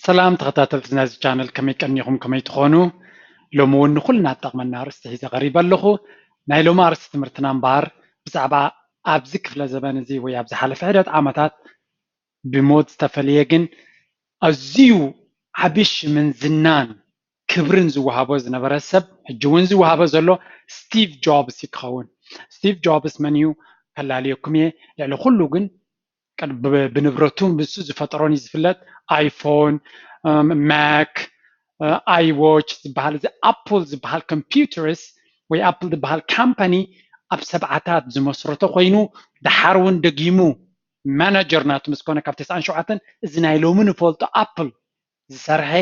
ሰላም ተኸታተልቲ ናይዚ ቻነል፣ ከመይ ቀኒኹም፣ ከመይ ትኾኑ? ሎሚ እውን ንኹልና ዝጠቕመና ኣርእስቲ ሒዘ ቀሪበ ኣለኹ። ናይ ሎሚ ኣርእስቲ ትምህርትና እምበኣር ብዛዕባ ኣብዚ ክፍለ ዘበን እዚ ወይ ኣብ ዝሓለፈ ሒደት ዓመታት ብሞት ዝተፈለየ ግን ኣዝዩ ዓቢ ሽምን ዝናን ክብርን ዝወሃቦ ዝነበረ ሰብ፣ ሕጂ እውን ዝወሃቦ ዘሎ ስቲቭ ጆብስ እዩ ክኸውን። ስቲቭ ጆብስ መን እዩ? ከላልየኩም እየ። ልዕሊ ኩሉ ግን ቀድ-፣ ብ-፣ ብንብረቱን ብሱ ዝፈጠሮን እዩ ዝፍለጥ። ኣይፎን፣ ማክ፣ ኣይዎች ዝበሃል፣ እዚ ኣፕል ዝበሃል ኮምፒውተርስ ወይ ኣፕል ዝበሃል ካምፓኒ ኣብ ሰብዓታት ዝመስረቶ ኮይኑ፣ ደሓር እውን ደጊሙ ማናጀር ናቱ ምስ ኮነ ካብ ተስዓን ሸውዓተን፣ እዚ ናይ ሎሚ ንፈልጦ ኣፕል ዝሰርሐ፣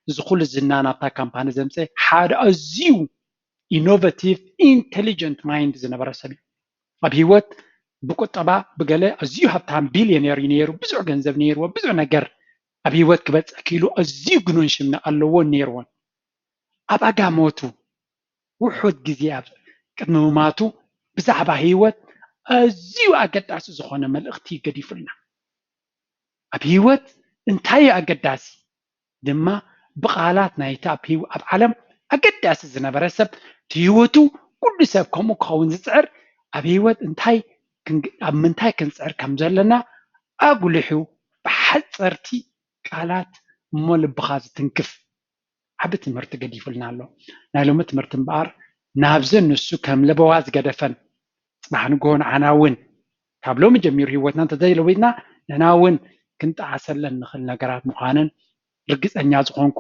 እዚ ኩሉ ዝና ናብታ ካምፓኒ ዘምፀ ሓደ ኣዝዩ ኢኖቬቲቭ ኢንቴሊጀንት ማይንድ ዝነበረ ሰብ እዩ። ኣብ ህይወት ብቁጠባ ብገለ ኣዝዩ ሃብታም ቢልዮኔር እዩ ነይሩ። ብዙሕ ገንዘብ ነይርዎ፣ ብዙሕ ነገር ኣብ ህይወት ክበፅሕ ክኢሉ ኣዝዩ ግኑን ሽም ኣለዎን ነይርዎን። ኣብ ኣጋ ሞቱ ውሑድ ግዜ ኣብ ቅድሚ ምማቱ ብዛዕባ ህይወት ኣዝዩ ኣገዳሲ ዝኾነ መልእኽቲ ገዲፉልና። ኣብ ህይወት እንታይ እዩ ኣገዳሲ ድማ ብቓላት ናይቲ ኣብ ህይወ-፣ ኣብ ዓለም ኣገዳሲ ዝነበረ ሰብ፣ እቲ ህይወቱ ኩሉ ሰብ ከምኡ ክኸውን ዝጽዕር፣ ኣብ ህይወት እንታይ ክንግ-፣ ኣብ ምንታይ ክንጽዕር ከም ዘለና ኣጉሊሑ ብሓጸርቲ ቃላት እሞ ልብኻ ዝትንክፍ ዓቢ ትምህርቲ ገዲፉልና ኣሎ። ናይ ሎሚ ትምህርቲ እምበኣር ናብዘን ንሱ ከም ለበዋ ዝገደፈን ጽባሕ ንግሆ ንዓና እውን ካብ ሎሚ ጀሚሩ ህይወትና እንተዘይለዊጥና ንሕና እውን ክንጠዓሰለን ንኽእል ነገራት ምዃነን ርግጸኛ ዝኾንኩ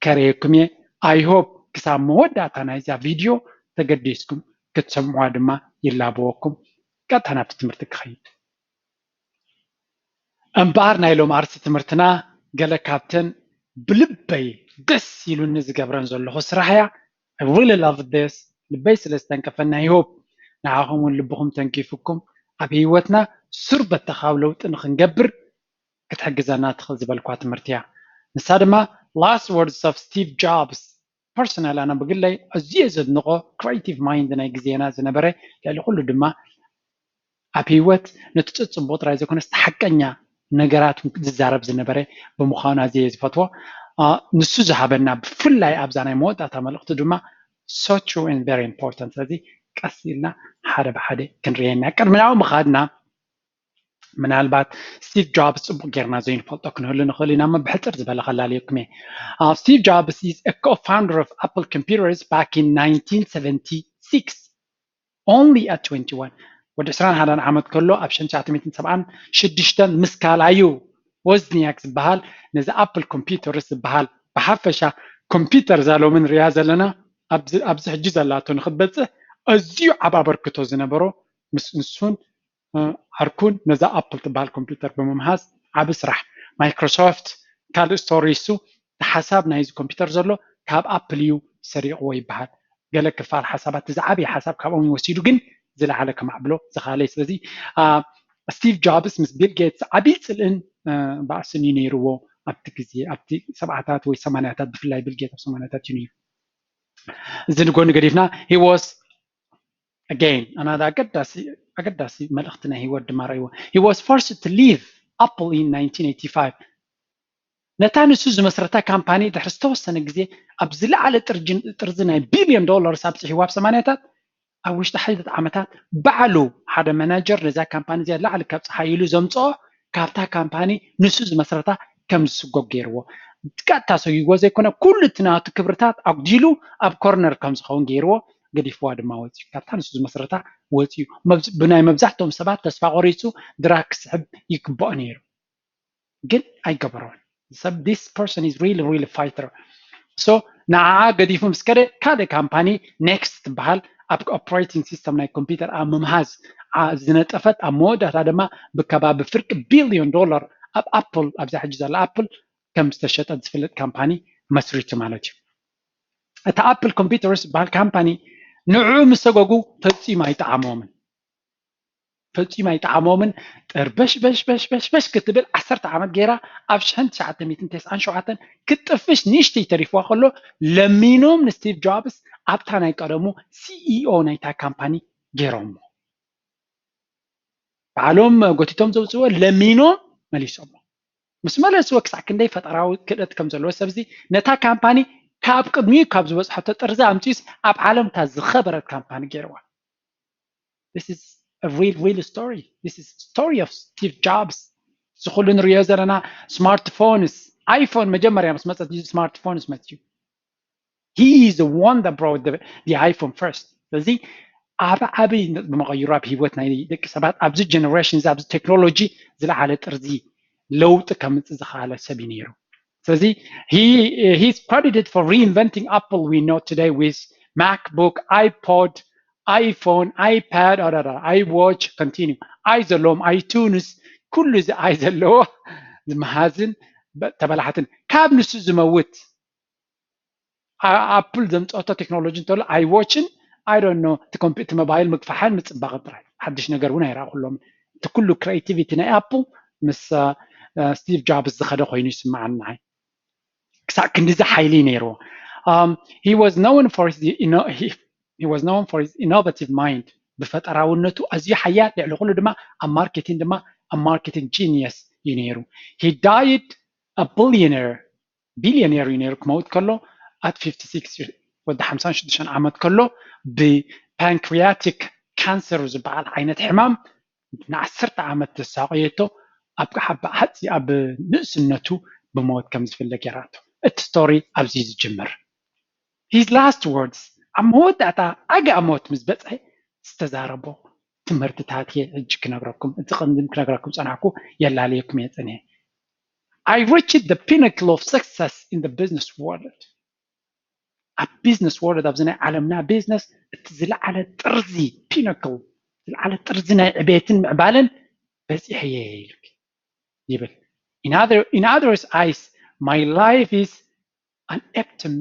ከርእየኩም እየ። I hope ክሳብ መወዳእታ ናይዛ ቪድዮ ተገዲስኩም ክትሰምዑዋ ድማ ይላበወኩም። ቀጥታ ናብቲ ትምህርቲ ክኸይድ። እምበኣር ናይ ሎሚ ኣርእስቲ ትምህርትና ገለ ካብተን ብልበይ ደስ ኢሉኒ ዝገብረን ዘለኹ ስራሕ እያ። I really love this። ልበይ ስለ ዝተንከፈኒ፣ I hope ንዓኹም እውን ልብኹም ተንኪፍኩም ኣብ ህይወትና ሱር በተኻዊ ለውጢ ንኽንገብር ክትሕግዘና ትኽእል ዝበልኳ ትምህርቲ እያ። ንሳ ድማ Last Words of Steve Jobs። ፐርሰናል ኣነ ብግለይ ኣዝየ ዘድንቖ ክሪኤቲቭ ማይንድ ናይ ግዜና ዝነበረ፣ ልዕሊ ኩሉ ድማ ኣብ ህይወት ነቲ ጽጽቡቕ ጥራይ ዘይኮነስ እቲ ሓቀኛ ነገራት ዝዛረብ ዝነበረ ብምዃኑ ኣዝየ ዝፈትዎ። ኣ፣ ንሱ ዝሃበና ብፍላይ ኣብዛ ናይ መወዳእታ መልእኽቱ ድማ so true and very important። ስለዚ ቀስ ኢልና ሓደ ብሓደ ክንርእየና። ቅድሚ ናብኡ ምኻድና ምናልባት ስቲቭ ጆብስ ጽቡቕ ጌርና ዘይንፈልጦ ክንህሉ ንኽእል ኢና፣ እሞ ብሕጽር ዝበለ ከላልየኩም እየ። Uh, Steve Jobs is a co-founder of Apple Computers back in nineteen seventy-six, only at twenty-one። ወዲ ዕስራን ሓደን ዓመት ከሎ ኣብ ሽሕን ትሽዓተ ሚእትን ሰብዓን ሽዱሽተን ምስ ካልኣዩ ዎዝኒያክ ዝበሃል ነዚ ኣፕል ኮምፒውተርስ ዝበሃል ብሓፈሻ ኮምፒውተር እዛ ሎሚ ንሪኣ ዘለና ኣብዚ፣ ኣብዚ ሕጂ ዘላቶ ንኽትበጽሕ ኣዝዩ ዓቢ ኣበርክቶ ዝነበሮ ምስ ንሱን እ፣ ዓርኩን ነዛ ኣፕል ትበሃል ኮምፒውተር ብምምሃዝ ዓቢ ስራሕ። ማይክሮሶፍት ካልእ ስቶሪ እሱ፣ እቲ ሓሳብ ናይዚ ኮምፒውተር ዘሎ ካብ ኣፕል እዩ ሰሪቕዎ ይበሃል። ገለ ክፋል ሓሳባት፣ እቲ ዝዓበየ ሓሳብ ካብኦም እዩ ወሲዱ፣ ግን ዝለዓለ ከማዕብሎ ዝኸኣለ እዩ። ስለዚ፣ አ፣ ስቲቭ ጆብስ ምስ ቢል ጌትስ ዓቢ ጽልእን፣ እ፣ ባእስን እዩ ነይርዎ ኣብቲ ግዜ፣ ኣብቲ ሰብዓታት ወይ ሰማንያታት፣ ብፍላይ ቢል ጌትስ ኣብ ሰማንያታት እዩ ነይሩ። እዚ ንጎኒ ገዲፍና፣ he was again፣ ኣናዳ ኣገዳሲ፣ ኣገዳሲ መልእኽቲ ናይ ህይወት ድማ ረእይዎ። He was forced to leave Apple in nineteen eighty-five። ነታ ንሱ ዝመስረታ ካምፓኒ ድሕሪ ዝተወሰነ ግዜ ኣብ ዝለዓለ ጥርጅን-፣ ጥርዚ ናይ ቢልዮን ዶላርስ ኣብጽሕዎ ኣብ ሰማንያታት፣ ኣብ ውሽጢ ሓይታት ዓመታት ባዕሉ ሓደ መናጀር ነዛ ካምፓኒ እዚኣ ላዕሊ ከብጽሓ ኢሉ ዘምጽኦ ካብታ ካምፓኒ ንሱ ዝመስረታ ከም ዝስጎግ ገይርዎ። ቀጥታ ሰጊግዎ ዘይኮነ፣ ኩሉ እቲ ናቱ ክብርታት ኣጉዲሉ ኣብ ኮርነር ከም ዝኸውን ገይርዎ፣ ገዲፍዋ ድማ ወጺኡ። ካብታ ንሱ ዝመስረታ ወጺኡ። መብዝ-፣ ብናይ መብዛሕትኦም ሰባት ተስፋ ቆሪጹ ድራግ ክስሕብ ይግብኦ ነይሩ። ግን ኣይገበሮን። ሰብ፣ this person is really, really fighter። So ንዓኣ ገዲፉ ምስ ከደ፣ ካልእ ካምፓኒ ኔክስት ትበሃል ኣብ ኦፕሬቲንግ ሲስተም ናይ ኮምፒውተር ኣብ ምምሃዝ፣ ዓ-፣ ዝነጠፈት፣ ኣብ መወዳእታ ድማ ብከባቢ ፍርቂ ቢልዮን ዶላር ኣብ ኣፕል፣ ኣብዛ ሕጂ ዘላ ኣፕል ከም ዝተሸጠት ዝፍለጥ ካምፓኒ መስሪቱ ማለት እዩ። እታ ኣፕል ኮምፒውተርስ ዝበሃል ካምፓኒ ንዕኡ ምስ ሰጎጉ ፈጺሙ ኣይጠዓሞምን። ፈጺሙ ኣይጠዓሞምን። ጥርበሽ በሽ በሽ በሽ በሽ ክትብል ዓሰርተ ዓመት ገይራ ኣብ ሽሕን ትሽዓተ ሚእትን ተስዓን ሸውዓተን ክትጥፍሽ ንእሽተይ ተሪፍዋ ከሎ፣ ለሚኖም ንስቲቭ ጆብስ ኣብታ ናይ ቀደሙ ሲኢኦ ናይታ ካምፓኒ ገይሮሞ። ባዕሎም ጎቲቶም ዘውፅእዎ ለሚኖም መሊሶሞ። ምስ መለስዎ ክሳዕ ክንደይ ፈጠራዊ ክእለት ከም ዘለዎ ሰብ እዚ ነታ ካምፓኒ ካብ ቅድሚኡ ካብ ዝበፅሐቶ ጥርዚ ኣምፂኡስ ኣብ ዓለም እታ ዝኸበረት ካምፓኒ ገይርዋ። This is a real, real story. This is story of Steve Jobs. እዚ ኩሉ ንሪኦ ዘለና ስማርትፎንስ፣ ኣይፎን መጀመርያ ምስ መፀት እዩ ስማርትፎንስ መፅዩ። He is the one that brought the, the iPhone first. ስለዚ ኣብ ዓብይ ነጥቢ መቐይሩ ኣብ ህይወት ናይ ደቂ ሰባት ኣብዚ ጀነሬሽን ኣብዚ ቴክኖሎጂ ዝለዓለ ጥርዚ ለውጢ ከምፅእ ዝኸኣለ ሰብ እዩ ነይሩ። ስለዚ he he's credited for reinventing Apple we know today with MacBook, iPod, iPhone, iPad, iWatch, continue. ኣይ ዘለዎም ኣይቱንስ ኩሉ እዚ ኣይ ዘለዎ ዝመሃዝን ተበላሓትን ካብ ንሱ ዝመውት ኣፕል ዘምፀቶ ቴክኖሎጂ እንተሎ ኣይዎችን ኣይ ዶንት ኖ እቲ ኮምፒ እቲ ሞባይል ምግፋሕን ምፅባቕን ጥራይ ሓድሽ ነገር እውን ኣይረኣኹሎም። እቲ ኩሉ ክሬቲቪቲ ናይ ኣፕል ምስ ስቲቭ ጆብስ ዝኸደ ኮይኑ ይስምዓኒ ንዓይ። ክሳዕ ክንዲዚ ሓይሊ ነይርዎ። Um, he was known for his inno- he, he was known for his innovative mind. ብፈጠራውነቱ ኣዝዩ ሓያል፣ ልዕሊ ኩሉ ድማ ኣብ ማርኬቲንግ ድማ ኣብ ማርኬቲንግ ጂኒየስ እዩ ነይሩ። He died a billionaire, ቢልዮኔር እዩ ነይሩ ክመውት ከሎ at fifty six፣ ወዲ ሓምሳን ሽዱሽተን ዓመት ከሎ ብፓንክሪያቲክ ካንሰር ዝበሃል ዓይነት ሕማም ንዓሰርተ ዓመት ተሳቐየቶ ኣብ ሓፂ ኣብ ንእስነቱ ብሞት ከም ዝፍለ ገይራቶ። እቲ ስቶሪ ኣብዚ ዝጅምር። His last words ኣብ መወዳእታ ኣጋ ሞት ምስ በፅሐ ዝተዛረቦ ትምህርትታት እየ ሕጂ ክነግረኩም እቲ ቅድም ክነግረኩም ፀናሕኩ የላለየኩም እየ ፀኒሐ። I reached the pinnacle of success in the business world. ኣብ ቢዝነስ ወርልድ ኣብዚ ናይ ዓለምና ቢዝነስ እቲ ዝለዓለ ጥርዚ ፒነክል ዝለዓለ ጥርዚ ናይ ዕቤትን ምዕባለን በፂሐ እየ ይብል። In other, in others eyes, my life is an epitome,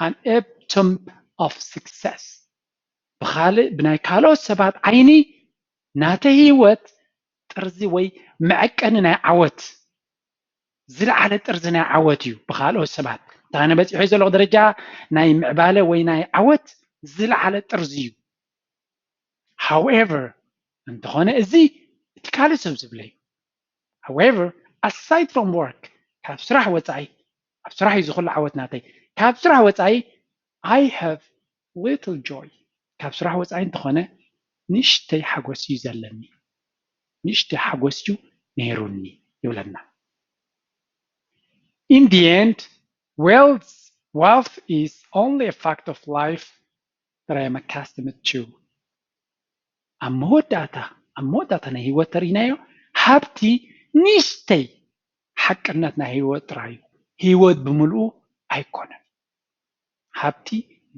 an epitome of success. ብኻልእ ብናይ ካልኦት ሰባት ዓይኒ ናተይ ህይወት ጥርዚ ወይ መዐቀኒ ናይ ዓወት ዝለዓለ ጥርዚ ናይ ዓወት እዩ። ብካልኦት ሰባት እታ ኣነ በፂሖ ዘለኹ ደረጃ ናይ ምዕባለ ወይ ናይ ዓወት ዝለዓለ ጥርዚ እዩ። However እንተኾነ እዚ እቲ ካልእ ሰብ ዝብለ እዩ። However aside from work ካብ ስራሕ ወፃኢ ኣብ ስራሕ እዩ ዝኹሉ ዓወት ናተይ። ካብ ስራሕ ወፃኢ I have little joy ካብ ስራሕ ወፃኢ እንተኾነ ንእሽተይ ሓጎስ እዩ ዘለኒ፣ ንእሽተይ ሓጎስ እዩ ነይሩኒ ይብለና። In the end wealth wealth is only a fact of life that I am accustomed to. ኣብ መወዳእታ ኣብ መወዳእታ ናይ ህይወት ተሪኢናዮ ሃብቲ ንእሽተይ ሓቅነት ናይ ህይወት ጥራይ እዩ። ህይወት ብምልኡ ኣይኮነን። ሃብቲ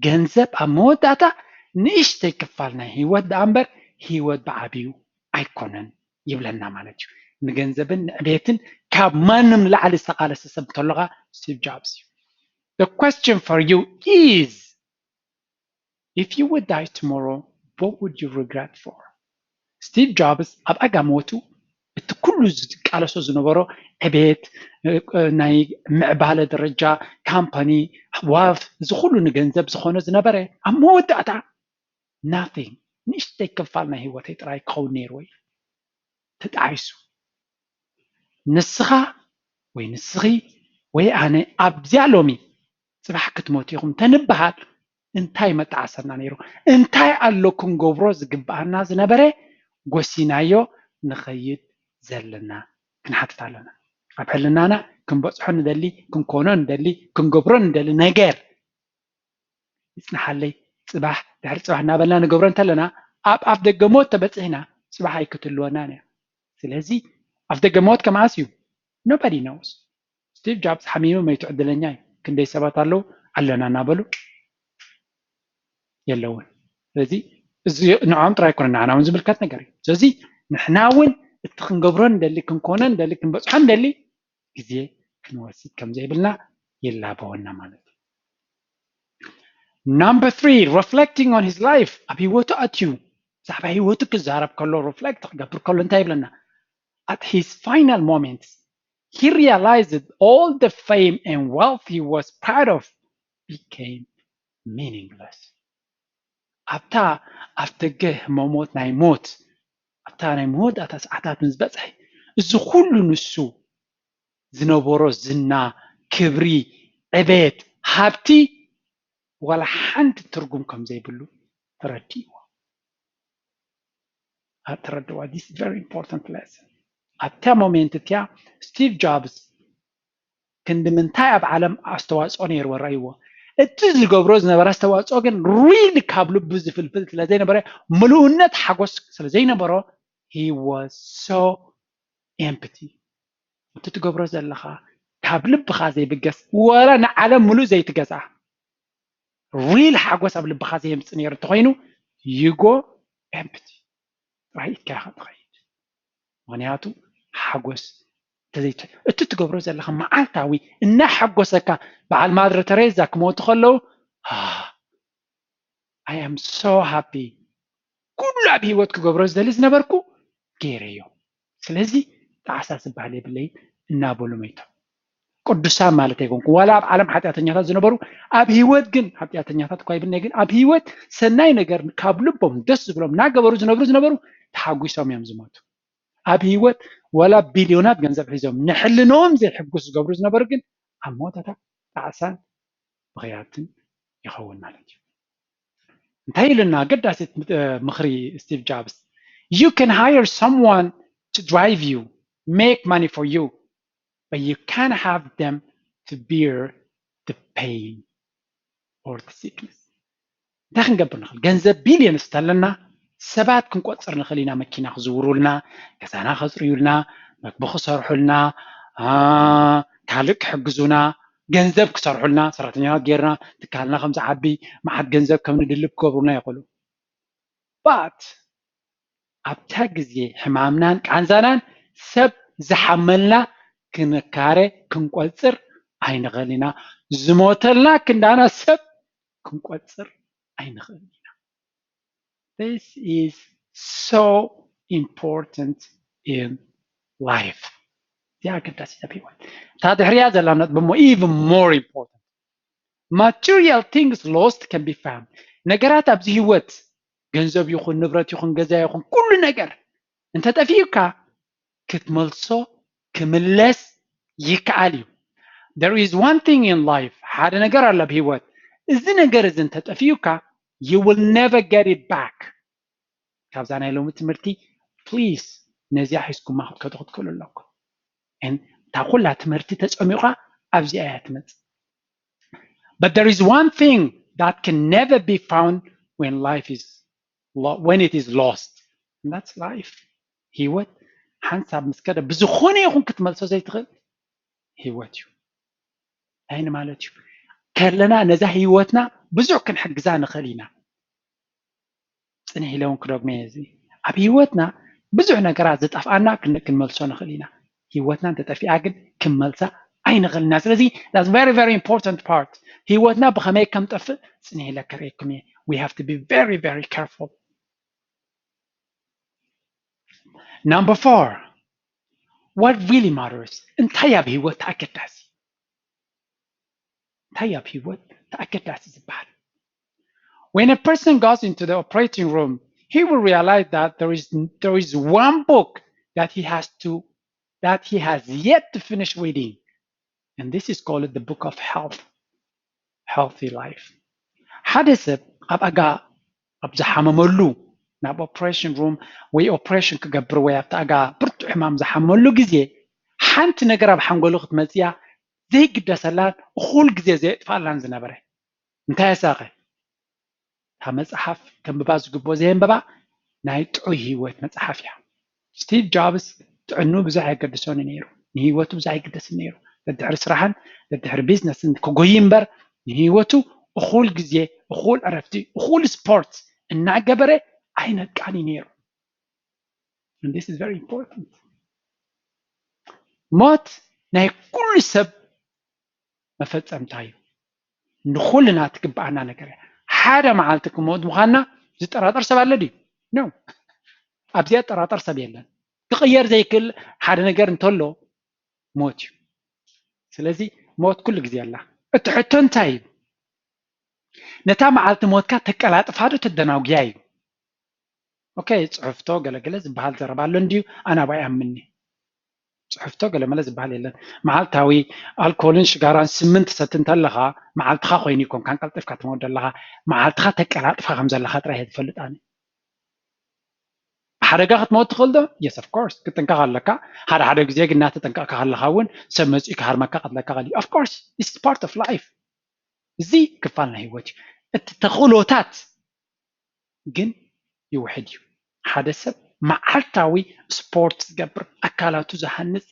ገንዘብ ኣብ መወዳእታ ንእሽተይ ክፋል ናይ ህይወት ደኣ እምበር ህይወት ብዓብዩ ኣይኮነን ይብለና ማለት እዩ። ንገንዘብን ንዕቤትን ካብ ማንም ንላዕሊ ዝተቓለሰ ሰብ እንተሎኻ ስቲቭ ጆብስ እዩ። The question for you is if you would die tomorrow what would you regret for? ስቲቭ ጆብስ ኣብ ኣጋ ሞቱ እቲ ኩሉ ዝቃለሶ ዝነበሮ ዕቤት ናይ ምዕባለ ደረጃ ካምፓኒ ዋልት እዚ ኩሉ ንገንዘብ ዝኾነ ዝነበረ ኣብ መወዳእታ nothing ንእሽተይ ክፋል ናይ ህይወተይ ጥራይ ክኸውን ነይርዎ እዩ ተጣዒሱ። ንስኻ ወይ ንስኺ ወይ ኣነ ኣብዚኣ ሎሚ ፅባሕ ክትሞት ኢኹም ተንበሃል እንታይ መጣዓሰና ነይሩ? እንታይ ኣሎ ክንገብሮ ዝግብኣና ዝነበረ ጎሲናዮ ንኸይድ ዘለና ክንሓትት ኣለና። ኣብ ሕልናና ክንበፅሖ ንደሊ ክንኮኖ ንደሊ ክንገብሮ ንደሊ ነገር ይፅንሓለይ ፅባሕ ድሕሪ ፅባሕ እናበልና ንገብሮ እንተለና ኣብ ኣፍ ደገ ሞት ተበፂሕና ፅባሕ ኣይክትልወናን እያ። ስለዚ ኣፍ ደገ ሞት ከመኣስ እዩ? Nobody knows። ስቲቭ ጆብስ ሓሚሙ መይቱ ዕድለኛ እዩ። ክንደይ ሰባት ኣለዉ ኣለና እናበሉ የለውን። ስለዚ እዚ ንዕኦም ጥራይ ኣይኮነን ንዓና እውን ዝምልከት ነገር እዩ። ስለዚ ንሕና እውን እቲ ክንገብሮ ንደሊ ክንኮነ ንደሊ ክንበፅሖ ንደሊ ግዜ ክንወስድ ከም ዘይብልና ይላበወና ማለት እዩ። Number three, reflecting on his life ኣብ ህይወቱ ኣትዩ ብዛዕባ ህይወቱ ክዛረብ ከሎ reflect ክገብር ከሎ እንታይ ይብለና? At his final moments he realized that all the fame and wealth he was proud of became meaningless. ኣብታ ኣብ ደገ ህመሞት ናይ ሞት ኣብታ ናይ መወዳእታ ሰዓታት ምስ በፅሐ እዚ ኩሉ ንሱ ዝነበሮ ዝና፣ ክብሪ፣ ዕቤት፣ ሃብቲ ዋላ ሓንቲ ትርጉም ከም ዘይብሉ ተረዲእዎ። ተረድዋ። This is very important lesson። ኣብታ ሞሜንት እቲያ ስቲቭ ጆብስ ክንዲ ምንታይ ኣብ ዓለም ኣስተዋፅኦ ነይርዎ ረእይዎ። እቲ ዝገብሮ ዝነበረ ኣስተዋፅኦ ግን ሪሊ ካብ ልቡ ዝፍልፍል ስለ ዘይነበረ፣ ምሉእነት ሓጎስ ስለ ዘይነበሮ he was so empty። እቲ ትገብሮ ዘለኻ ካብ ልብኻ ዘይብገስ ወላ ንዓለም ምሉእ ዘይትገዝኣ ሪል ሓጎስ ኣብ ልብኻ ዘየምፅእ ነይሩ እንተኾይኑ you go empty። ጥራይ ኢድካ ኢኻ ትኸይድ። ምኽንያቱ ሓጎስ ተዘይት እቲ ትገብሮ ዘለኻ መዓልታዊ እናሓጎሰካ በዓል ማድረ ተሬዛ ክሞቱ ከለዉ I am so happy ኩሉ ኣብ ህይወት ክገብሮ ዝደሊ ዝነበርኩ ገይረዮ። ስለዚ ጣዕሳ ዝበሃል የብለይን እናበሉ መይቶም። ቅዱሳን ማለት ኣይኮንኩ ዋላ ኣብ ዓለም ሓጢኣተኛታት ዝነበሩ ኣብ ህይወት ግን ሓጢኣተኛታት እኳ ይብልናይ ግን ኣብ ህይወት ሰናይ ነገር ካብ ልቦም ደስ ዝብሎም እናገበሩ ዝነብሩ ዝነበሩ ተሓጒሶም እዮም ዝሞቱ። ኣብ ህይወት ዋላ ቢልዮናት ገንዘብ ሒዞም ንሕልኖም ዘይሕጉስ ዝገብሩ ዝነበሩ ግን ኣብ ሞተታ ጣዕሳን ብኽያትን ይኸውን ማለት እዩ። እንታይ ኢልና ኣገዳሲት ምኽሪ ስቲቭ ጆብስ you can hire someone to drive you make money for you but you can't have them to bear the pain or the sickness እንታይ ክንገብር ንኽእል ገንዘብ ቢልዮንስ ተለና ሰባት ክንቆፅር ንኽእል ኢና መኪና ክዝውሩልና ገዛና ከፅርዩልና መግቢ ክሰርሑልና ካልእ ክሕግዙና ገንዘብ ክሰርሑልና ሰራሕተኛታት ጌርና ትካልና ከም ዝዓቢ መዓት ገንዘብ ከም ንድልብ ክገብሩና ይኽእሉ but ኣብታ ግዜ ሕማምናን ቃንዛናን ሰብ ዝሓመልና ክንካረ ክንቆፅር ኣይንኽእል ኢና ዝሞተልና ክንዳና ሰብ ክንቆፅር ኣይንኽእል ኢና This is so important in life እዚኣ ኣገዳሲት ኣብ ህይወት እታ ድሕሪያ ዘላ ነጥቢ እሞ even more important material things lost can be found ነገራት ኣብዚ ህይወት ገንዘብ ይኹን ንብረት ይኹን ገዛ ይኹን ኩሉ ነገር እንተጠፊኡካ ክትመልሶ ክምለስ ይከኣል እዩ there is one thing in life ሓደ ነገር ኣሎ ኣብ ህይወት እዚ ነገር እዚ እንተጠፊኡካ you will never get it back ካብዛ ናይ ሎሚ ትምህርቲ please ነዚኣ ሒዝኩማ ክትከዱ ክትክእሉ ኣለኩም እታ ኩላ ትምህርቲ ተፀሚቑካ ኣብዚኣ እያ ትመፅእ but there is one thing that can never be found when life is when it is lost and that's life ህይወት ሓንሳብ ምስ ከደ ብዝኾነ ይኹን ክትመልሶ ዘይትኽእል ህይወት እዩ እንታይ ማለት እዩ ከለና ነዛ ህይወትና ብዙሕ ክንሕግዛ ንኽእል ኢና ፅንሕ ኢለ እውን ክደግሞ እየ እዚ ኣብ ህይወትና ብዙሕ ነገራት ዝጠፍኣና ክንመልሶ ንኽእል ኢና ህይወትና እንተጠፊኣ ግን ክንመልሳ ኣይንኽእል ኢና ስለዚ that's very very important part ህይወትና ብኸመይ ከም ጠፍእ ፅንሕ ኢለ ከርእየኩም እየ we have to be very very careful number four what really matters እንታይ ኣብ ህይወት ኣገዳሲ እንታይ ኣብ ህይወት ኣገዳሲ ዝበሃል When a person goes into the operating room, he will realize that there is there is one book that he has to that he has yet to finish reading, and this is called the book of health, healthy life. ሓደ ሰብ ኣብ ኣጋ ኣብ ዝሓመመሉ ናብ ኦፕሬሽን ሩም ወይ ኦፕሬሽን ክገብር ወይ ኣብቲ ኣጋ ብርቱዕ ሕማም ዝሓመመሉ ግዜ ሓንቲ ነገር ኣብ ሓንጎሉ ክትመፅያ ዘይግደሰላን እኹል ግዜ ዘየጥፋላን ዝነበረ እንታይ ኣሳኸ እታ መፅሓፍ ከንብባ ዝግብኦ ዘየንበባ ናይ ጥዑይ ህይወት መፅሓፍ እያ ስቲቭ ጆብስ ጥዕኑ ብዙሕ ኣይገድሶን ነይሩ ንህይወቱ ብዙሕ ኣይግደስን ነይሩ ደድሕሪ ስራሕን ደድሕሪ ቢዝነስን ክጎይ እምበር ንህይወቱ እኹል ግዜ እኹል ዕረፍቲ እኹል ስፖርት እናገበረ ኣይነቃን እዩ ነይሩ this is very important ሞት ናይ ኩሉ ሰብ መፈፀምታ እዩ ንኩልና ትግበኣና ነገር እያ ሓደ መዓልቲ ክሞት ምዃንና ዝጠራጠር ሰብ ኣሎ ድዩ ነው ኣብዚኣ ጠራጠር ሰብ የለን ክቕየር ዘይክእል ሓደ ነገር እንተሎ ሞት እዩ ስለዚ ሞት ኩሉ ግዜ ኣላ እቲ ሕቶ እንታይ እዩ ነታ መዓልቲ ሞትካ ተቀላጥፋ ዶ ተደናጉያ እዩ ኦኬ ፅሑፍቶ ገለገለ ዝበሃል ዘረባ ኣሎ እንድዩ ኣነ ኣብኣ ይኣምኒ ፅሕፍቶ ገለመለ ዝበሃል የለን። መዓልታዊ ኣልኮልን ሽጋራን ስምንት ሰቲ እንተለኻ መዓልትኻ ኮይኑ ይኮንካን ቀልጢፍካ ትመወድ ኣለኻ። መዓልትኻ ተቀላጥፋ ከም ዘለኻ ጥራይ እየ ዝፈልጥ ኣነ። ሓደጋ ክትመወት ትኽእል ዶ? Yes, of course, ክትጥንቀቕ ኣለካ። ሓደ ሓደ ግዜ ግን እናተጠንቀቕካ ከለኻ እውን ሰብ መፂኡ ክሃርመካ ቀትለካ ቀል of course, this is part of life። እዚ ክፋል ናይ ህይወት እዩ። እቲ ተኽእሎታት ግን ይውሕድ እዩ። ሓደ ሰብ መዓልታዊ ስፖርት ዝገብር፣ ኣካላቱ ዝሃንፅ፣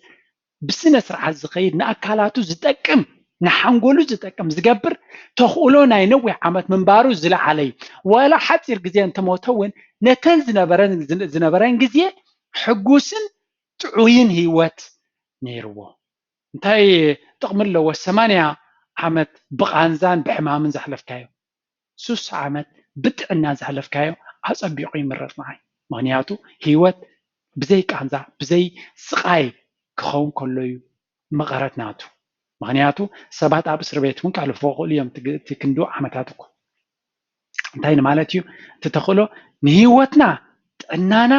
ብስነ ስርዓት ዝኸይድ፣ ንኣካላቱ ዝጠቅም፣ ንሓንጎሉ ዝጠቅም ዝገብር ተኽእሎ ናይ ነዊሕ ዓመት ምንባሩ ዝለዓለ እዩ። ዋላ ሓፂር ግዜ እንተሞተ እውን ነተን ዝነበረን ዝነበረን ግዜ ሕጉስን ጥዑይን ህይወት ነይርዎ። እንታይ ጥቕሚ ኣለዎ ሰማንያ ዓመት ብቓንዛን ብሕማምን ዘሕለፍካዮ? ሱሳ ዓመት ብጥዕና ዘሕለፍካዮ ኣጸቢቑ ይምረጽ ንዓይ። ምኽንያቱ ህይወት ብዘይ ቃንዛ ብዘይ ስቓይ ክኸውን ከሎ እዩ መቐረት ናቱ። ምኽንያቱ ሰባት ኣብ እስር ቤት እውን ክሕልፍዎ ክኽእሉ እዮም። እቲ ክንድኡ ዓመታት እኮ እንታይ ንማለት እዩ? እቲ ተኽእሎ ንህይወትና ጥዕናና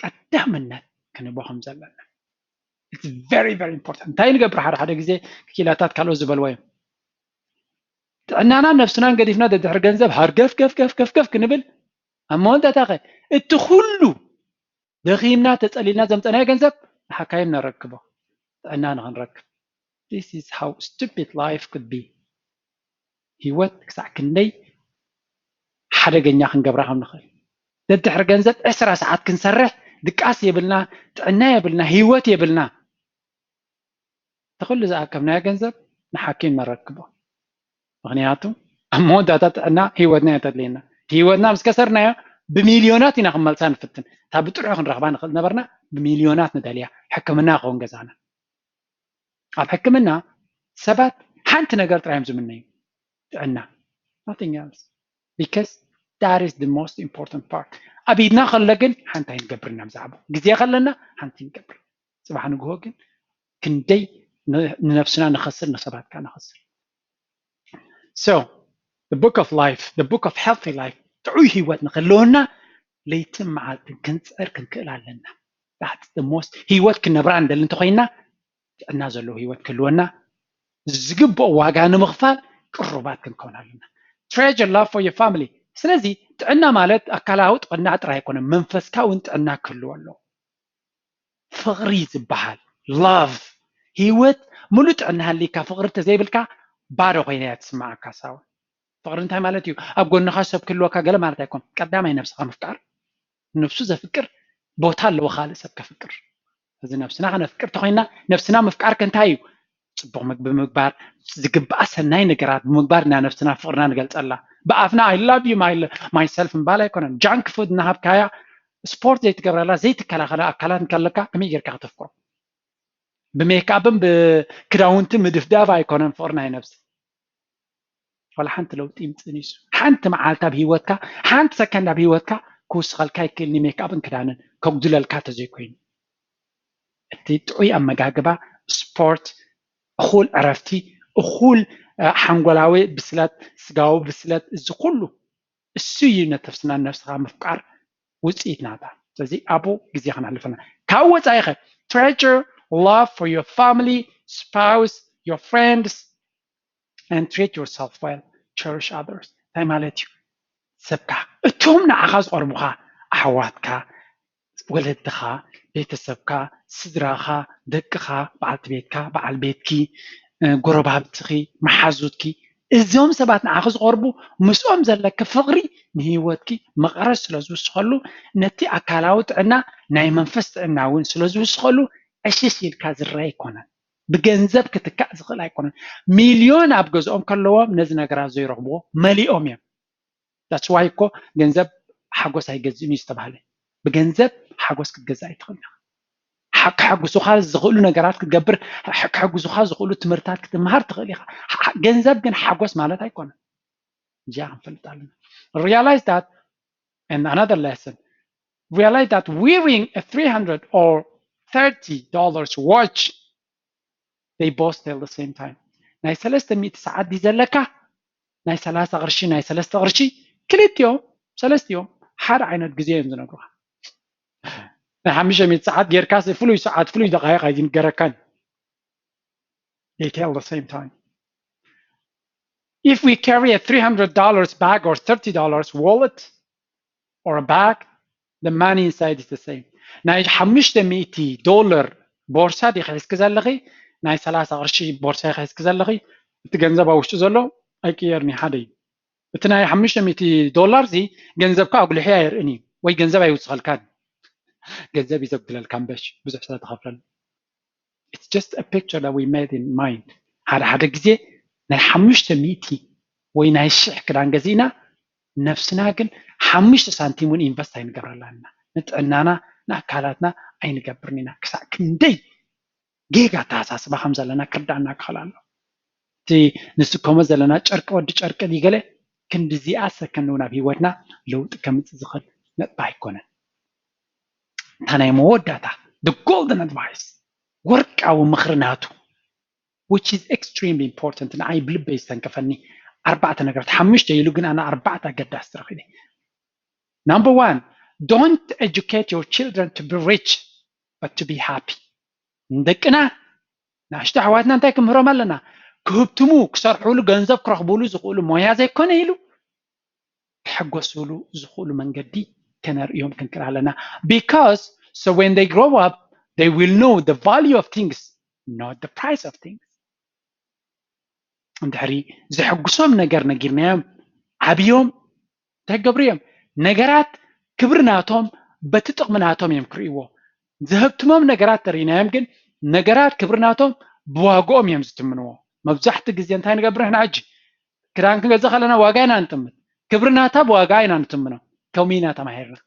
ቀዳምነት ክንቦ ከም ዘለና። It's very very important። እንታይ ንገብር ሓደ ሓደ ግዜ ክኢላታት ካልኦት ዝበልዎ እዮም። ጥዕናና ነብስናን ገዲፍና ደድሕሪ ገንዘብ ሃርገፍ ገፍ ገፍ ገፍ ገፍ ክንብል ኣብ መወዳእታ ኸ እቲ ኩሉ ደኺምና ተጸሊልና ዘምጸናዮ ገንዘብ ንሓካይም ነረክቦ ጥዕና ንኽንረክብ። This is how stupid life could be። ህይወት ክሳዕ ክንደይ ሓደገኛ ክንገብራ ከም ንኽእል። ደድሕሪ ገንዘብ ዕስራ ሰዓት ክንሰርሕ ድቃስ የብልና፣ ጥዕና የብልና፣ ህይወት የብልና። እቲ ኩሉ ዝኣከብናዮ ገንዘብ ንሓኪም ነረክቦ። ምኽንያቱ ኣብ መወዳእታ ጥዕና ህይወትና እያ ተድልየና። ህይወትና ምስ ከሰርናዮ ብሚልዮናት ኢና ክንመልሳ ንፍትን። እታ ብጥርሑ ክንረኽባ ንኽእል ነበርና ብሚልዮናት ንደልያ። ሕክምና ክኸውን ገዛና። ኣብ ሕክምና ሰባት ሓንቲ ነገር ጥራይ እዮም ዝምነዩ፣ ጥዕና። Nothing else. Because that is the most important part። ኣብ ኢድና ከሎ ግን ሓንቲ ኣይንገብርን ኢና ብዛዕባ ግዜ ከለና ሓንቲ ንገብር። ጽባሕ ንግሆ ግን ክንደይ ንነብስና ነኸስር፣ ንሰባት ከኣ ነኸስር። So the book of life, the book of healthy life፣ ጥዑይ ህይወት ንክህልወና ለይትን መዓልትን ክንጽዕር ክንክእል ኣለና። That's the most። ህይወት ክነብራ እንደሊ እንተኮይና ጥዕና ዘለዎ ህይወት ክህልወና ዝግብኦ ዋጋ ንምኽፋል ቅሩባት ክንከውን ኣለና። Treasure love for your family። ስለዚ ጥዕና ማለት ኣካላዊ ጥዕና ጥራይ ኣይኮነን፣ መንፈስካ እውን ጥዕና ክህልዎ ኣለዎ። ፍቕሪ ዝበሃል love፣ ህይወት ሙሉእ ጥዕና ሃልይካ ፍቕሪ እንተዘይብልካ ባዶ ኮይና እያ ትስምዓካ። ሳውን ፍቕሪ እንታይ ማለት እዩ? ኣብ ጎንኻ ሰብ ክህልወካ ገለ ማለት ኣይኮን። ቀዳማይ ነብስኻ ምፍቃር። ነብሱ ዘፍቅር ቦታ ኣለዎ ካልእ ሰብ ከፍቅር። እዚ ነብስና ከነፍቅር ተኮይና ነብስና ምፍቃር ከ እንታይ እዩ? ጽቡቕ ምግቢ ምግባር፣ ዝግብኣ ሰናይ ነገራት ብምግባር እና ነብስና ፍቕርና ንገልጸላ። ብኣፍና I love you my myself ምባል ኣይኮነን። Junk food እናሃብካያ ስፖርት ዘይትገብረላ ዘይትከላኸላ ኣካላት እንከለካ ከመይ ጌርካ ከተፍቅሮ? ብሜክኣፕን ብክዳውንቲ ምድፍዳፍ ኣይኮነን ፍቕሪ ናይ ነብሲ። ዋላ ሓንቲ ለውጢ ይምጽእ ንሱ። ሓንቲ መዓልቲ ኣብ ህይወትካ፣ ሓንቲ ሰከንድ ኣብ ህይወትካ ክውስኸልካ ይክእል ንሜክኣፕን ክዳንን ከጉድለልካ ተዘይኮይኑ። እቲ ጥዑይ ኣመጋግባ፣ ስፖርት፣ እኹል ዕረፍቲ፣ እኹል ሓንጎላዊ ብስለት፣ ስጋዊ ብስለት፣ እዚ ኩሉ እሱ እዩ ነተፍስና ነብስኻ ምፍቃር ውፅኢት ናታ። ስለዚ ኣብኡ ግዜ ክነሕልፈና ካብ ወፃኢ ኸ treasure love for your family, spouse, your friends and treat yourself well, cherish others እንታይ ማለት እዩ? ሰብካ እቶም ንዓኻ ዝቐርቡኻ ኣሕዋትካ፣ ወለድኻ፣ ቤተሰብካ፣ ስድራኻ፣ ደቅኻ፣ በዓልቲ ቤትካ፣ በዓል ቤትኪ፣ ጎረባብትኺ፣ መሓዙትኪ እዚኦም ሰባት ንዓኺ ዝቐርቡ ምስኦም ዘለኪ ፍቕሪ ንህይወትኪ መቐረት ስለ ዝውስኸሉ ነቲ ኣካላዊ ጥዕና ናይ መንፈስ ጥዕና እውን ስለ ዝውስኸሉ ዕሽሽ ኢልካ ዝረአ ኣይኮነን። ብገንዘብ ክትካእ ዝኽእል ኣይኮነን። ሚልዮን ኣብ ገዝኦም ከለዎም ነዚ ነገራት ዘይረኽብዎ መሊኦም እዮም። That's why እኮ ገንዘብ ሓጎስ ኣይገዝእን እዩ ዝተባህለ። ብገንዘብ ሓጎስ ክትገዝእ ኣይትኽእል ኢኻ። ክሐጉሱኻ ዝኽእሉ ነገራት ክትገብር፣ ክሐጉሱኻ ዝኽእሉ ትምህርታት ክትምሃር ትኽእል ኢኻ። ገንዘብ ግን ሓጎስ ማለት ኣይኮነን። እዚኣ ክንፈልጥ ኣለና። Realize that and another lesson. Realize that wearing a three hundred or thirty dollars watch, they both tell the same time. ናይ ሰለስተ ሚእቲ ሰዓት ድዩ ዘለካ? ናይ ሰላሳ ቅርሺ፣ ናይ ሰለስተ ቅርሺ፣ ክልቲኦም ሰለስቲኦም ሓደ ዓይነት ግዜ እዮም ዝነግሩኻ። ናይ ሓሙሽተ ሚእቲ ሰዓት ጌርካ ፍሉይ ሰዓት ፍሉይ ደቃይቕ ኣይንገረካን። They tell the same time. If we carry a three hundred dollars bag or thirty dollars wallet or a bag, the money inside is the same. ናይ ሓሙሽተ ሚእቲ ዶላር ቦርሳ ዲኺ ሒዝኪ ዘለኺ፣ ናይ ሰላሳ ቅርሺ ቦርሳ ዲኺ ሒዝኪ ዘለኺ፣ እቲ ገንዘብ ኣብ ውሽጡ ዘሎ ኣይቅየርን እዩ፣ ሓደ እዩ። እቲ ናይ ሓሙሽተ ሚእቲ ዶላር እዚ ገንዘብካ ኣጉሊሑ ኣየርእን እዩ ወይ ገንዘብ ኣይውስኸልካን። ገንዘብ እዩ ዘጉድለልካ እምበሽ ብዙሕ ስለ ትኸፍለሉ። It's just a picture that we made in mind. ሓደ ሓደ ግዜ ናይ ሓሙሽተ ሚእቲ ወይ ናይ ሽሕ ክዳን ገዚእና ነብስና ግን ሓሙሽተ ሳንቲም እውን ኢንቨስት ኣይንገብረላን ኢና። ንጥዕናና ንኣካላትና ኣይንገብርን ኢና። ክሳዕ ክንደይ ጌጋ ኣተሓሳስባ ከም ዘለና ክርዳእና ክኽእል ኣሎ። እቲ ንስከሞ ዘለና ጨርቂ ወዲ ጨርቂ ድዩ ገለ ክንድዚኣ ሰከንድ እውን ኣብ ህይወትና ለውጢ ከምፅእ ዝኽእል ነጥቢ ኣይኮነን። እታ ናይ መወዳእታ the golden advice ወርቃዊ ምኽሪ ናቱ which is extremely important ንዓይ ብልበይ ዝተንከፈኒ ኣርባዕተ ነገራት ሓሙሽተ ኢሉ ግን ኣነ ኣርባዕተ ኣገዳስቲ ረኺበ። Number one, don't educate your children to be rich but to be happy. ንደቅና ንኣሽቱ ኣሕዋትና እንታይ ክምህሮም ኣለና? ክህብትሙ፣ ክሰርሕሉ፣ ገንዘብ ክረኽብሉ ዝኽእሉ ሞያ ዘይኮነ ኢሉ ክሕጎስሉ ዝኽእሉ መንገዲ ከነርእዮም ክንክእል ኣለና። Because so when they grow up they will know the value of things, not the price of things. እንድሕሪ ዘሐጉሶም ነገር ነጊርናዮም ዓብዮም እንታይ ክገብሩ እዮም? ነገራት ክብሪ ናቶም በቲ ጥቕሚ ናቶም እዮም ክርእይዎ። ዘህብትሞም ነገራት ተሪእናዮም ግን ነገራት ክብሪ ናቶም ብዋግኦም እዮም ዝትምንዎ። መብዛሕትኡ ግዜ እንታይ ንገብር ንሕና ሕጂ? ክዳን ክንገዝእ ከለና ዋጋ ኢና ንጥምት። ክብሪ ናታ ብዋጋ ኢና ንትምኖ። ከምኡ ኢና ተማሂርና።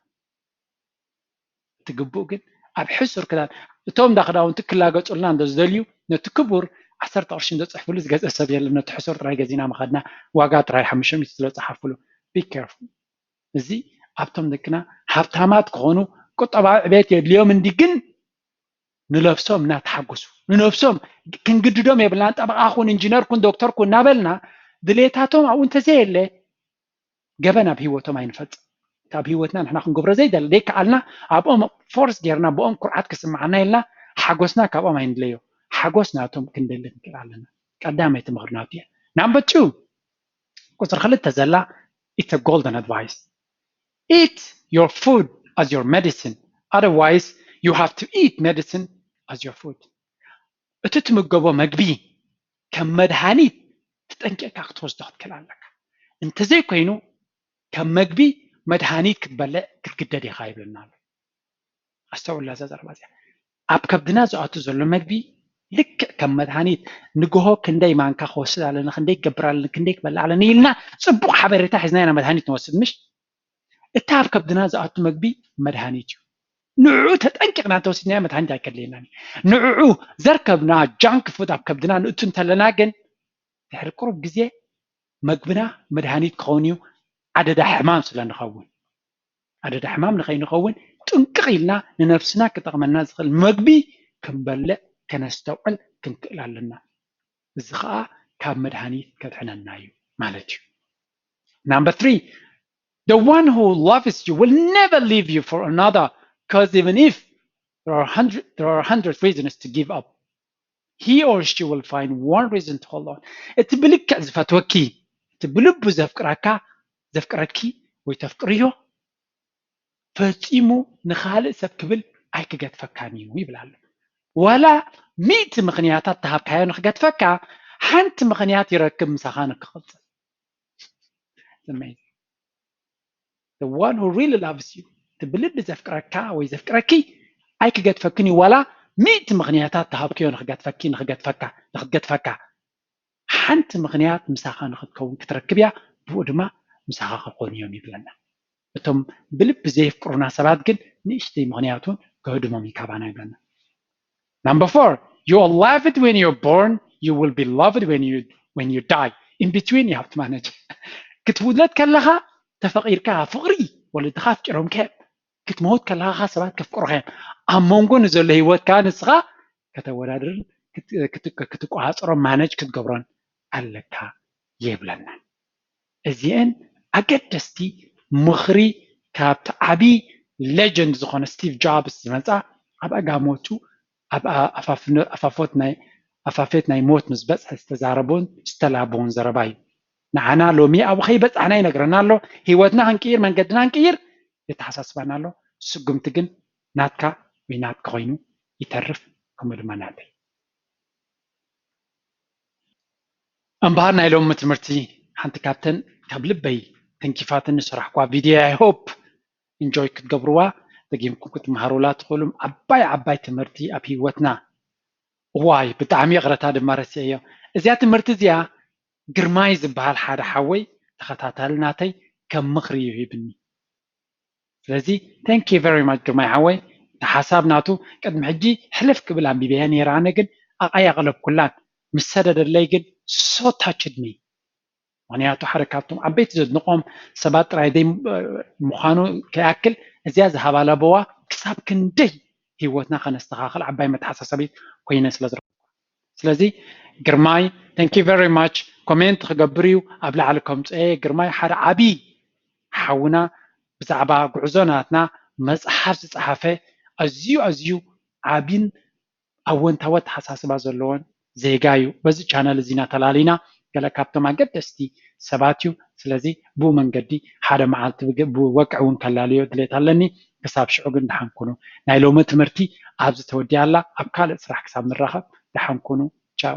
እቲ ግቡእ ግን ኣብ ሕሱር ክዳን እቶም እንዳ ክዳውንቲ ክላገጹልና እንዶ ዝደልዩ ነቲ ክቡር ዓሰርተ ቅርሺ እንዶ ጽሕፍሉ ዝገዝእ ሰብ የለን። ነቲ ሕሱር ጥራይ ገዚና ምኸድና ዋጋ ጥራይ ሓሙሽተ ሚእቲ ስለ ጸሓፉሉ። Be careful። እዚ ኣብቶም ደቅና ሃብታማት ክኾኑ ቁጠባዊ ዕቤት የድልዮም እንዲ ግን ንነብሶም እናተሓጎሱ ንነብሶም ክንግድዶም የብልናን። ጠበቓ ኩን፣ ኢንጂነር ኩን፣ ዶክተር ኩን እናበልና ድሌታቶም ኣብኡ እንተዘየለ ገበን ኣብ ህይወቶም ኣይንፈጽም። ካብ ህይወትና ንሕና ክንገብሮ ዘይደለ ዘይከኣልና ኣብኦም ፎርስ ጌርና ብኦም ኩርዓት ክስምዓና ኢልና ሓጎስና ካብኦም ኣይንድለዮ። ሓጎስ ናቶም ክንደሊ ክንክእል ኣለና። ቀዳመይቲ ምኽሪ ናቱ እያ። ናምበር ቱ ቁፅሪ ክልተ ዘላ it's a golden advice. Eat your food as your medicine. Otherwise you have to eat medicine as your food. እቲ ትምገቦ መግቢ ከም መድሃኒት ተጠንቂቕካ ክትወስዶ ክትክእል ኣለካ። እንተዘይኮይኑ ከም መግቢ መድሃኒት ክትበልዕ ክትግደድ ኢኻ ይብለና ኣሎ። ኣስተውዕላ እዛ ዘረባ እዚኣ። ኣብ ከብድና ዝኣቱ ዘሎ መግቢ ልክዕ ከም መድሃኒት ንግሆ ክንደይ ማንካ ክወስድ ኣለኒ፣ ክንደይ ክገብር ኣለኒ፣ ክንደይ ክበልዕ ኣለኒ ኢልና ፅቡቕ ሓበሬታ ሒዝና ኢና መድሃኒት ንወስድ ምሽ? እቲ ኣብ ከብድና ዝኣቱ መግቢ መድሃኒት እዩ። ንዕኡ ተጠንቂቕና እንተወሲድናዮ መድሃኒት ኣይከድልየናን እዩ። ንዕኡ ዘርከብና ጃንክ ፉድ ኣብ ከብድና ንእቱ እንተለና ግን ድሕሪ ቁሩብ ግዜ መግብና መድሃኒት ክኸውን እዩ። ኣደዳ ሕማም ስለ ንኸውን ኣደዳ ሕማም ንኸይንኸውን ጥንቅቕ ኢልና ንነብስና ክጠቕመና ዝኽእል መግቢ ክንበልዕ ከነስተውዕል ክንክእል ኣለና። እዚ ከዓ ካብ መድሃኒት ከድሕነና እዩ ማለት እዩ። Number three, the one who loves you will never leave you for another, because even if there are hundred, there are hundred reasons to give up, he or she will find one reason to hold on. እቲ ብልክዕ ዝፈትወኪ፣ እቲ ብልቡ ዘፍቅረካ፣ ዘፍቅረኪ ወይ ተፍቅርዮ ፈጺሙ ንኻልእ ሰብ ክብል ኣይክገድፈካን እዩ ይብል ኣሎ። ዋላ ሚእቲ ምኽንያታት ተሃብካዮ ንክገድፈካ ሓንቲ ምኽንያት ይረክብ ምሳኻ ንክቕጽል። The one who really loves you, እቲ ብልቢ ዘፍቅረካ ወይ ዘፍቅረኪ ኣይክገድፈክን እዩ። ዋላ ሚእቲ ምኽንያታት ተሃብክዮ ንክገድፈኪ ንክገድፈካ ንክትገድፈካ ሓንቲ ምኽንያት ምሳኻ ንክትከውን ክትረክብ እያ። ብኡ ድማ ምሳኻ ክኾኑ እዮም ይብለና። እቶም ብልቢ ዘየፍቅሩና ሰባት ግን ንእሽተይ ምኽንያት እውን ከህድሞም ይካባና ይብለና። Number four, you are loved when you're born, you will be loved when you when you die. In between you have to manage. ክትውለድ ከለኻ ተፈቒርካ ፍቕሪ ወለድኻ ኣፍቂሮምካ እዮም። ክትመውት ከለኻ ሰባት ከፍቅሩኻ እዮም። ኣብ መንጎ ንዘሎ ህይወትካ ንስኻ ከተወዳድርን ክትቆፃፀሮን ማነጅ ክትገብሮን ኣለካ ይብለና። እዚአን ኣገደስቲ ምኽሪ ካብቲ ዓብዪ ሌጀንድ ዝኾነ ስቲቭ ጆብስ ዝመፃ ኣብ ኣጋሞቱ ኣብ ኣፋፍነ- ኣፋፎት ናይ ኣፋፌት ናይ ሞት ምስ በፅሐ ዝተዛረቦን ዝተላበውን ዘረባ እዩ። ንዓና ሎሚ ኣብኡ ከይበፃሕና ይነግረና ኣሎ። ህይወትና ክንቅይር መንገድና ክንቅይር የተሓሳስባና ኣሎ። ስጉምቲ ግን ናትካ ወይ ናትካ ኮይኑ ይተርፍ፣ ከምኡ ድማ ናተይ። እምበኣር ናይ ሎሚ ትምህርቲ ሓንቲ ካብተን ካብ ልበይ ተንኪፋትን ዝሰራሕኳ ቪድዮ I hope enjoy ክትገብርዋ ደጊምኩም ክትመሃሩላ ትኽእሉ ዓባይ ዓባይ ትምህርቲ ኣብ ህይወትና። እዋይ ብጣዕሚ ይቕረታ ድማ ረሲዐዮ። እዚኣ ትምህርቲ እዚኣ ግርማይ ዝበሃል ሓደ ሓወይ ተኸታታሊ ናተይ ከም ምኽሪ እዩ ሂብኒ። ስለዚ thank you very much ግርማይ ሓወይ። እቲ ሓሳብ ናቱ ቅድሚ ሕጂ ሕልፍ ክብል ኣንቢበያ ነይረ፣ ኣነ ግን ኣቓያቕለብኩላን ምስ ሰደደለይ ግን so touched me። ምክንያቱ ሓደ ካብቶም ዓበይቲ ዘድንቆም ሰባት ጥራይ ደይ ምዃኑ ከይኣክል እዚኣ ዝሃባ ለበዋ ክሳብ ክንደይ ህይወትና ከነስተኻኽል ዓባይ መተሓሳሰቢት ኮይነ ስለ ዝረኩ። ስለዚ ግርማይ thank you very much ኮሜንት ክገብር እዩ ኣብ ላዕሊ ከምፅኤ። ግርማይ ሓደ ዓብዪ ሓውና ብዛዕባ ጉዕዞ ናትና መፅሓፍ ዝፀሓፈ ኣዝዩ ኣዝዩ ዓብይን ኣወንታዊ ኣተሓሳስባ ዘለዎን ዜጋ እዩ። በዚ ቻነል እዚ እናተላሊና ገለ ካብቶም ኣገደስቲ ሰባት እዩ። ስለዚ ብኡ መንገዲ ሓደ መዓልቲ ብግ- ብወግዒ እውን ከላልዮ ድሌት ኣለኒ። ክሳብ ሽዑ ግን ደሓን ኩኑ። ናይ ሎሚ ትምህርቲ ኣብዚ ተወዲኣ ኣላ። ኣብ ካልእ ስራሕ ክሳብ ንራኸብ ደሓን ኩኑ። ቻው።